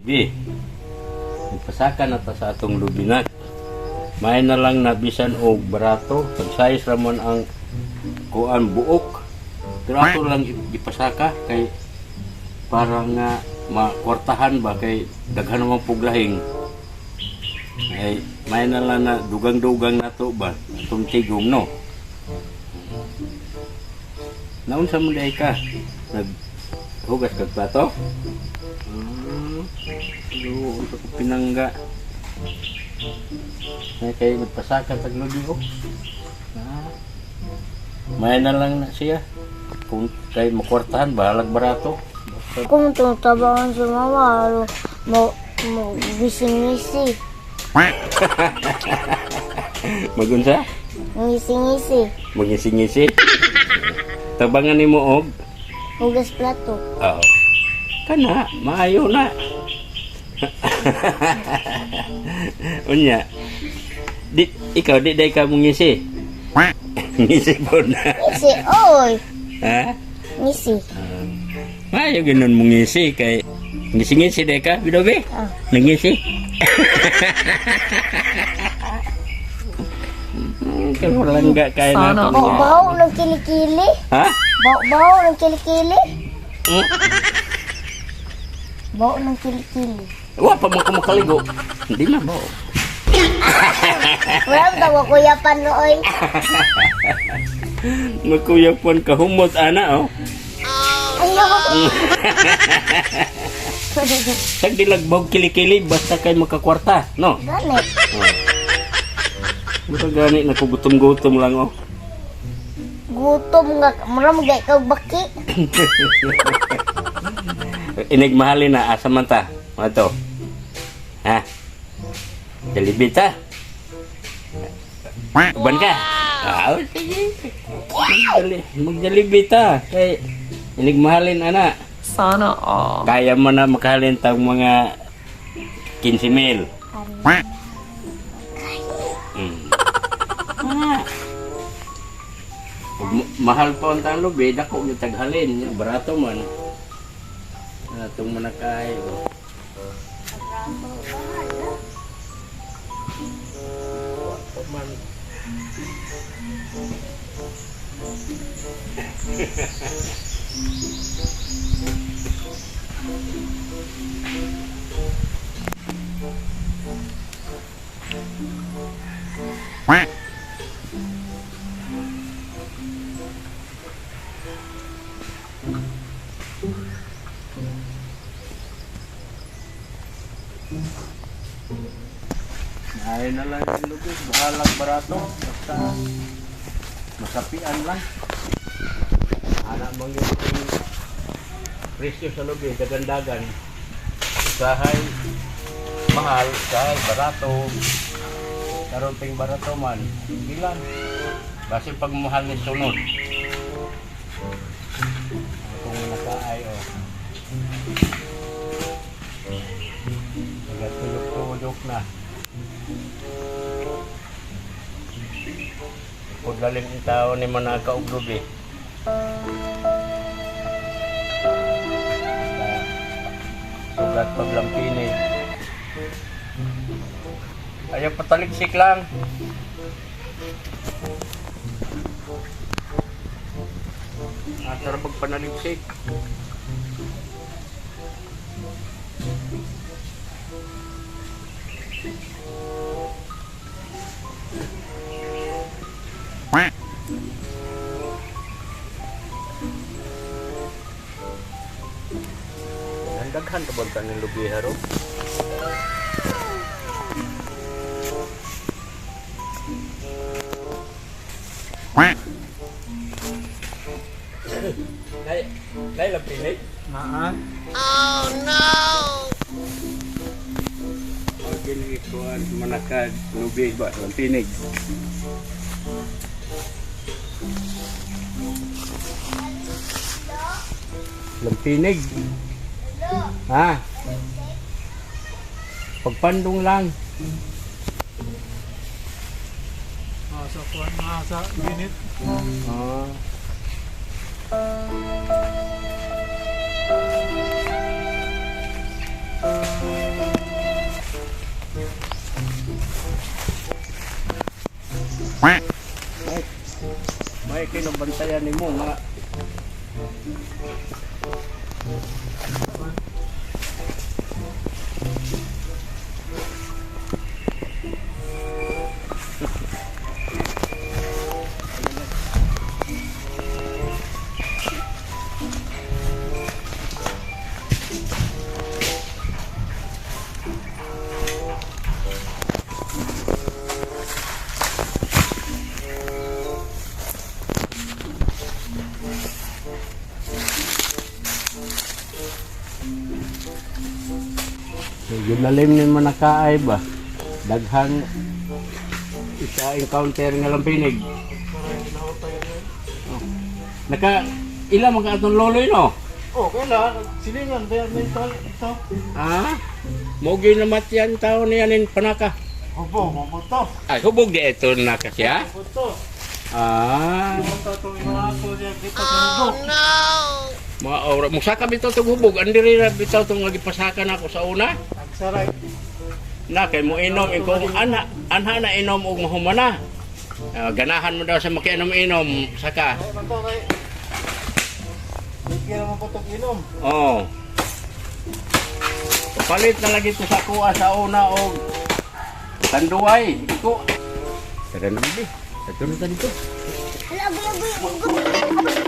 Bi, nagpasaka na ta sa atong lubinak. May na lang na bisan og barato, pag size ramon ang kuan buok. Pero ato lang ipasaka kay para nga makwartahan ba kay daghan naman puglahing. Ay, may na lang na dugang-dugang nato ba atong tigom, no. Naunsa mo diay ka? Naghugas kag plato? Doon sa pinangga. Ay, kay nagpasaka tag lubi oh. Ah. May na lang na siya. Kung kay makwartahan, bahalag barato. Basta Kung tutabangan si mama, alo, mo, mo, gising-ngisi. Magunsa? Ngisi-ngisi. Magngisi-ngisi. Tabangan nimo og Hugas plato. Oo. Kana, maayo na. Unya. Di ikaw di day ka mongisi. Ngisi po na. Ngisi, oy! Ha? Ngisi. Maayo ganun mongisi kay ngisi-ngisi day ka, bidobe. Ah. Nangisi. Kaya walang ga kaya na. Sana ako. Baho ng kilikili. Ha? Baho ng kilikili. Hmm? Baho ng kilikili. Wa pa man ko makaligo. Hindi na ba? Wala mo tawa kuya panoy. Magkuyapon ka humot ana oh. Ayaw. Sag dilagbog kilikili basta kay makakwarta, no? Ganit. Basta gani nakugutom-gutom lang oh. Gutom nga. Mura mo gay kag baki. Inig mahalin na asa man ta. Mga to. Ha? Jollibee ta. Uban ka. Ah, oh, sige. Mag-Jollibee ta. Kay inig mahalin ana. Sana all. Kaya mo na makahalin tang mga 15 mil. Ah. Ug mahal pa ang tang lubi, dako yung taghalin, yung barato man. Atong manakay. Oh. Wa pa man. Ay na lang yung lubi, bahalang barato. Basta masapian lang. Ana mang yung presyo sa lubi, dagandagan. Usahay mahal, usahay barato. Karon ting barato man, bilang. Basi pag mahal ni sunod. Kung nakaay oh. Nagatulog-tulog na. Paglalim ang tao ni Manaka og lubi. Sugat paglampini. Ayaw pataliksik lang. Asa ra pagpanaliksik. Ang daghan ka ba ng lubi haro? Nay, nay lampinig? Naa. Oh, dili ko ang manakad lubi ba lampinig. Lampinig. Ha? Pagpandong lang. Ah, sa kuan na sa unit. Ah. na bantayan nimo nga. Medyo lalim ni manakaay ba? Daghang ika-encounter nga lampinig. Oh. Naka ila mga atong loloy no? Oh, kailan? Silingan, ba mental ito? Ah? Mo gyud namatyan tao niya nin panaka. Opo, mabuto. Ay, hubog di ito na kasi ha? Mabuto. Ah, Mabuto itong mga ato niya kita sa hubog. mga aura. Musaka bitaw tong hubog. Andiri ra bitaw tong nga gipasakan ako sa una. Nagsaray. Na kay mo inom ikaw anha anha na inom og mahumana. Ah, ganahan mo daw sa makiinom-inom saka. Ay, man to kay. Bigyan naman po itong inom. Oo. Palit na lagi to sa kuha sa una og tanduay. Iko. Tara na bibi. Ato na ta dito. Hala, agoy, agoy, agoy.